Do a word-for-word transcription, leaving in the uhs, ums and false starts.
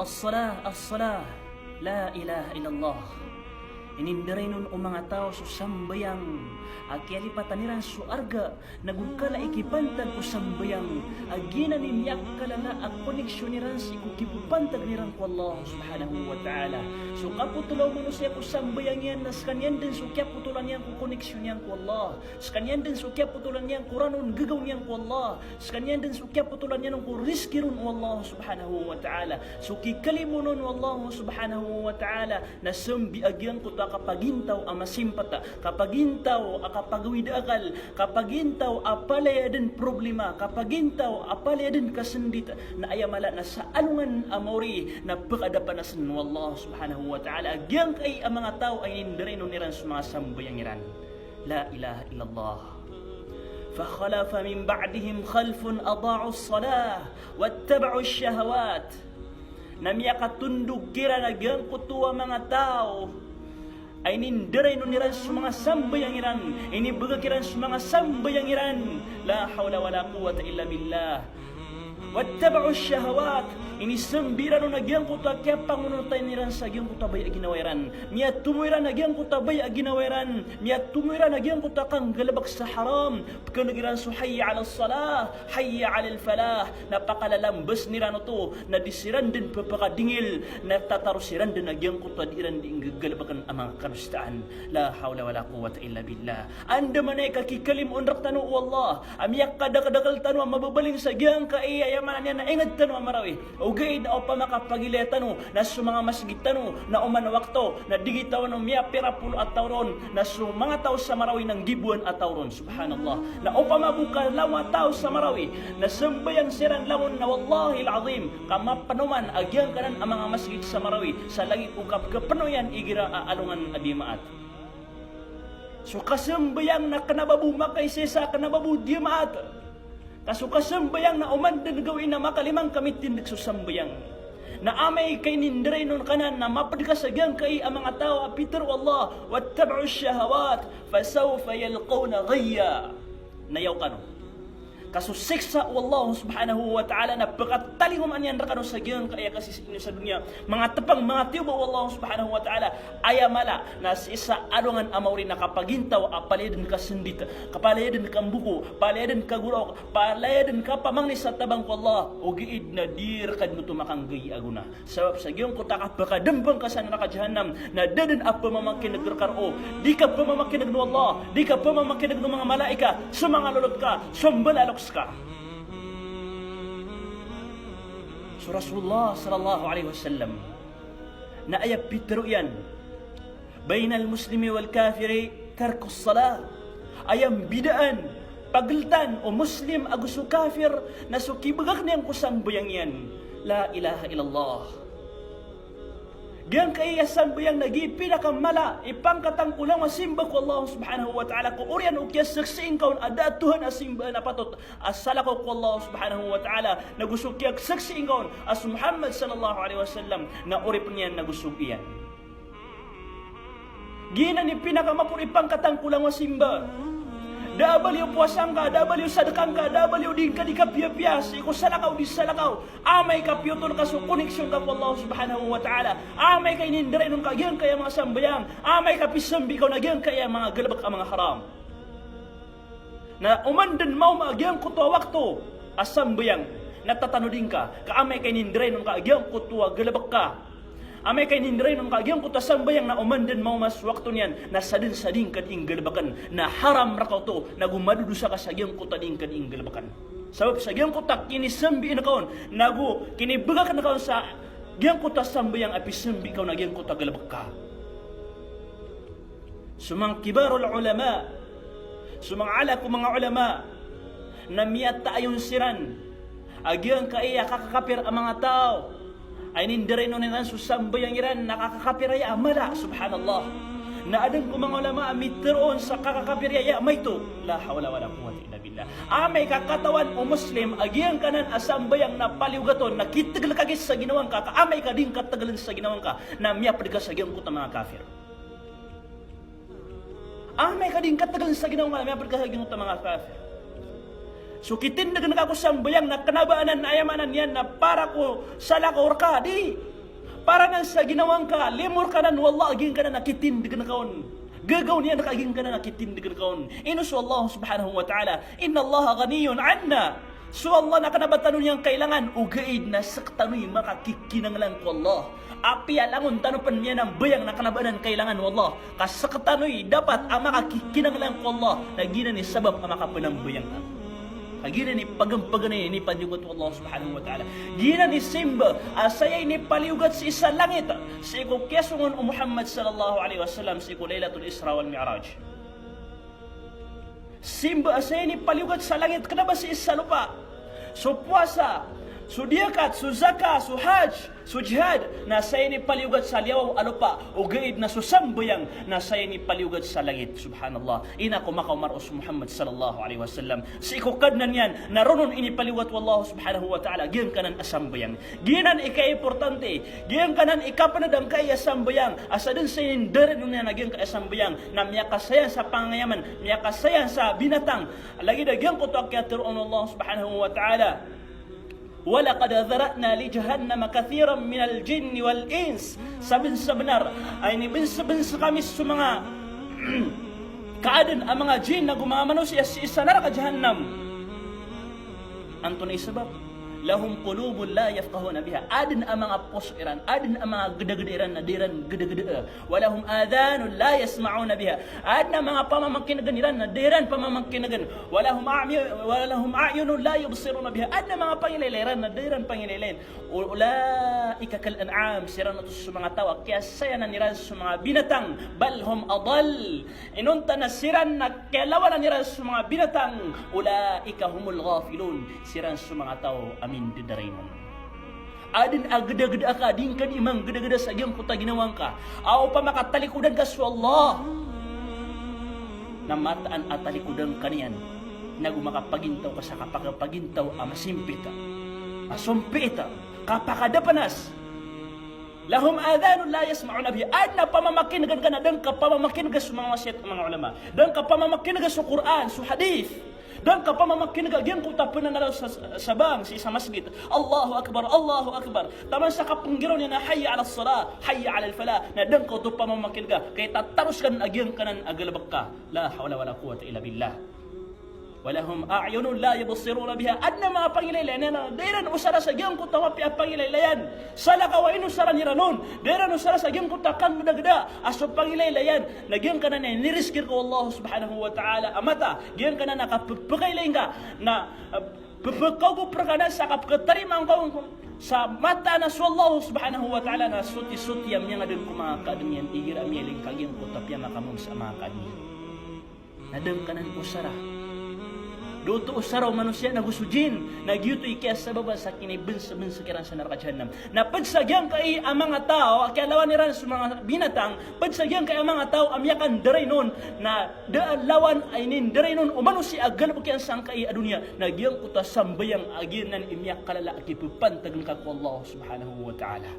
As-salah, as-salah, la ilaha illallah. Inindarainon o manga taw so sambayang a kiyalipatan iran so arga, nago kala i kipantag ko sambayang a giyanan i miyakalala a koneksyon iran sii ko kipantag iran ko Allah subhanahu wa ta'ala. So kapotol o manosiya ko sambayang iyan na skaniyan den so kiyapotolan iyan ko koneksyon iyan ko Allah. Skaniyan den so kiyapotolan iyan ko ranon gagaw niyan ko Allah. Skaniyan den so kiyapotolan iyan ko rizki ron o Allah subhanahu wa ta'ala. So kikalimonon o Allah subhanahu wa ta'ala na sambi a giyangkoto a kapagintaw a masimpata, kapagintaw a kapagawid a akal, kapagintaw a palaya den problema, kapagintaw a palaya den kasendit, na aya mala na sa alongan a maori na pekadapanasen o Allah subhanahu wa ta'ala a giyangkai a manga taw a inindarainon iran so manga sambayang iran. La ilaha illallah. Fa khalafa min ba'dihim khalfun ada'us salah wattaba'ush shahawat. Na miyakatondog kiran a giyangkoto a manga taw a inindarainon iran so manga sambayang iran, inibegak iran so manga sambayang iran. La hawla wala quwwata illa billah. Wattaba'ush shahawat, inisambi iran on a giyangkoto a kiyapangonotan iran sa giyangkoto a baya a ginawa iran. Miyatomo iran a giyangkoto a baya a ginawa iran. Miyatomo iran a giyangkoto a kanggalebek sa haram. Pekeneg iran so hayya alas salah, hayya alal falah. Na pakalalambes iran oto, na di siran den pepakadingil, na tataro siran den a giyangkoto a di iran di inggegalebeken a manga kadosaan. La hawla wala quwwata illa billah. Andamanaya i kakikalimoon rektano o Allah a miyakadakeldakel tano a mababaling sa giyangkai a aya maana niyan na inged tano a Marawi. Ogaid na opama ka pagilaya tano na so manga masgit tano na oman a wakto na di gitawan o miyapira polo a taw ron, na so manga taw sa Marawi na nggiboan a taw ron. Subhanallah. Na opama bo ka langon a taw sa Marawi na sambayang siran langon, na wallahil azim ka mapenoman a giyangkanan a manga masgit sa Marawi sa lagid o kapekapeno iyan igira a alongan a Dimaat. So kasambayang na kena ba bo makaisaisa, kena ba bo Dimaat. Ka so kasambayang na oman den gawii na makalimang ka mitindeg so sambayang. Na amay ka inindarainon ka nan na maped ka sa giyangkai a manga taw a pitero o Allah, wattaba'ush shahawat, fasawfa yalqawna ghayya. Na yaw kano. Ka so siksa o Allah subhanahu wa ta'ala na pekatalingoma niyan rekano sa giyangkai a kasisii niyo sa doniya. Manga tepang, manga tiyoba o Allah subhanahu wa ta'ala. Aya mala na sii sa alongan a maori na kapagintaw a palaya den kasendit, kapalaya den kamboko, palaya den kagorok, palaya den kapamangni sa tabang ko Allah. Ogaid na di reka den oto makanggayi a gona. Sabap sa giyangkoto a kapekadembang ka sa naraka Jahannam, na da den a pemamakineg reka roo, di ka pemamakineg o Allah, di ka pemamakineg o manga malaikat, so manga lolot ka, so mbalalok seka. So Rasulullah sallallahu alaihi wasallam na aya pitero iyan, bainal muslimi wal kafiri tarkus salah. Aya mbidaan, pageltan o Muslim ago so kafir na so kibegak niyan ko sambayang iyan. La ilaha illallah. Giyangkai a sambayang na gii pinakamala i pangkatan ko langon a simba ko Allah subhanahu wa ta'ala, ko oriyan o kiyasaksii ngka on a da a Tuhan a simbaan a patot a salakaw ko Allah subhanahu wa ta'ala, nago so kiyasaksii ngka on a so Muhammad sallallahu alaihi wasallam na oripen iyan nago sogo iyan. Giyanan i pinakamaporo i pangkatan ko langon a simba. Da a bali o powasa ngka, da a bali o sadeka ngka, da a bali o di ngka di kapiyapiya sii ko salakaw di salakaw. Amay ka piyotol ka so koneksyon ka ko Allah subhanahu wa ta'ala, amay ka inindarainon ka giyangkaya manga sambayang, amay ka pisambi ka on a giyangkaya manga galebek a manga haram. Na oman den maoma a giyangkoto a wakto a sambayang na tatanodi ngka, ka amay ka inindarainon ka a giyangkoto a galebek ka. Amay ka inindarainon ka a giyangkoto a sambayang na oman den maoma so wakto niyan na sa den sa di ngka di inggalebeken, na haram reka oto, nago madodosa ka sa giyangkoto a di ngka di inggalebeken. Sabap sa giyangkoto a kinisambi ngka on, nago kinibegak ngka on sa giyangkoto a sambayang a pisambi ka on a giyangkoto a galebek ka. So manga kibarul ulama, so manga ala ko manga ulama, na miyataayon siran a giyangkaya kakakapir a manga taw a inindarainon iran so sambayang iran na kakakapir aya a mala, subhanallah. Na aden ko manga ulama a miteroon sa kakakapir aya a maito. La hawla wala quwwata illa billah. Amay ka katawan o Muslim a giyangkanan a sambayang na paliyogat on, na kitegel ka gii sa ginawa ngka, ka amay ka di ngka tegelen sa ginawa ngka, na miyaped ka sa giyangkoto a manga kafir. Amay ka di ngka tegelen sa ginawa ngka, miyaped ka sa giyangkoto a manga kafir. So kitindegen ka ko sambayang na kena ba anan, aya maana niyan na para ko salakaw reka, di. Para nan sa ginawa ngka, limo reka nan o Allah a giyangkanan a kitindegen ka on. Gagaw niyan reka a giyangkanan a kitindegen ka on. Ino so Allah subhanahu wa ta'ala? Innallaha ghaniyun anna. So Allah na kena ba tano niyan kailangan, ogaid na sektano i makakikinanglan ko Allah. Apiya langon tano pen miyanambayang na kena ba anan kailangan o Allah. Ka sektano i dapat a makakikinanglan ko Allah, na giyanan i sabap a makapanambayang tano. Ka giyanan i pagempegen i inipandiyogat o Allah subhanahu wa ta'ala. Giyanan i simba a saya inipaliyogat sii sa langit sii ko kiyasongan o Muhammad sallallahu alaihi wasallam sii ko Lailatul Isra wal Mi'raj. Simba a saya inipaliyogat sa langit kena ba sii sa lopa. So powasa, so diyakat, so zaka, so hajj, so jihad, na saya inipaliyogat sa liyawaw a lopa, ogaid na so sambayang na saya inipaliyogat sa langit. Subhanallah. Ina ko makaomar o so Muhammad sallallahu alaihi wasallam sii ko Kadnan iyan, na roo on inipaliyogat o Allah subhanahu wa ta'ala giyangkanan a sambayang. Giyanan i kaimportante, giyangkanan i kapened angkai a sambayang, a sa den sa inindaren on iyan a giyangkai a sambayang, na miyakasayang sa pangangayaman, miyakasayang sa binatang. Lagid a giyangkoto a kiyatharo on o Allah subhanahu wa ta'ala, "Wa laqad dhara'na li jahannama kathiran minal jinni wal ins." Saben-, sabenar a inibensebense kami so manga kaaden a manga jin ago manga manosiya sii sa naraka jahannam. Antonaa i sabap? "Lahum qulubun la yafqahuna biha." Aden a manga poso iran, aden a manga gedageda iran na da iran gedageda. "Wa lahum adhanun la yasma'una biha." Aden a manga pamamakinegen iran na da iran pamamakinegen. "Wa lahum a'mi-, wa lahum a'yunun la yubsiruna biha." Aden a manga pangilaylay iran na da iran pangilay-, "Ulaika kal an'am." Siran oto so manga taw a kiyasayanan iran so manga binatang. "Bal hum adall." Inonta na siran na kiyalawanan iran so manga binatang. "Ulaika humul ghafilun." Siran so manga taw a mindedarainon. Aden a gedageda ka, di ngka di manggedageda sa giyangkoto a ginawa ngka. Aw pamakatalikodan ka so Allah, na mataan a talikodan ka niyan, na go makapagintaw ka sa kapakapagintaw a masimpit, a sompit, kapakadapanas. "Lahum adhanun la yasma'una biha." Aden a pamamakinegen ka na da ngka pamamakinega so manga wasiyat o manga ulama. Da ngka pamamakinega so Qur'an, so hadith. Da ngka pamamakinega giyangkoto a penanaraw sa, sa bang sii sa masgit. Allahu Akbar, Allahu Akbar. Taman sa kapenggiraw niyan a hayya alas salah, hayya alal falah. Na da ngka oto pamamakinega. Ka itataros ka den a giyangkanan a galebek ka. La hawla wala quwwata illa billah. "Wa lahum a'yunun la yubsiruna biha." Aden a manga pangilaylay na da iran osara sa giyangkoto a mapiya a pangilaylayan. Salakaw a inosaran iran on. Da iran osara sa giyangkoto a kanggedageda a so pangilaylayan. Na giyangkanan a inirizki reka o Allah subhanahu wa ta'ala a mata. Giyangkanan a kapepekailay ngka na, eh, pepekaogop reka nan sa kapeketarima ngka on sa mata na so Allah subhanahu wa ta'ala na soti-soti a miyangaden ko manga kaaden iyan igira a miyailay ngka giyangkoto a piyamakamon sa manga kaaden iyan. Na da ngka nan osara. Da oto osara o manosiya na go so jin, na giyoto i kiyasababan sa kinibensebense kiran sa naraka jahannam. Na ped sa giyangkai a manga taw a kiyalawan iran so manga binatang, ped sa giyangkai a manga taw a miyakandarainon, na da a lawan a inindarainon o manosiya a galebek iyan sangkai a doniya, na giyangkoto a sambayang a giyanan i miyakalala a kipepantag ngka ko Allah subhanahu wa ta'ala.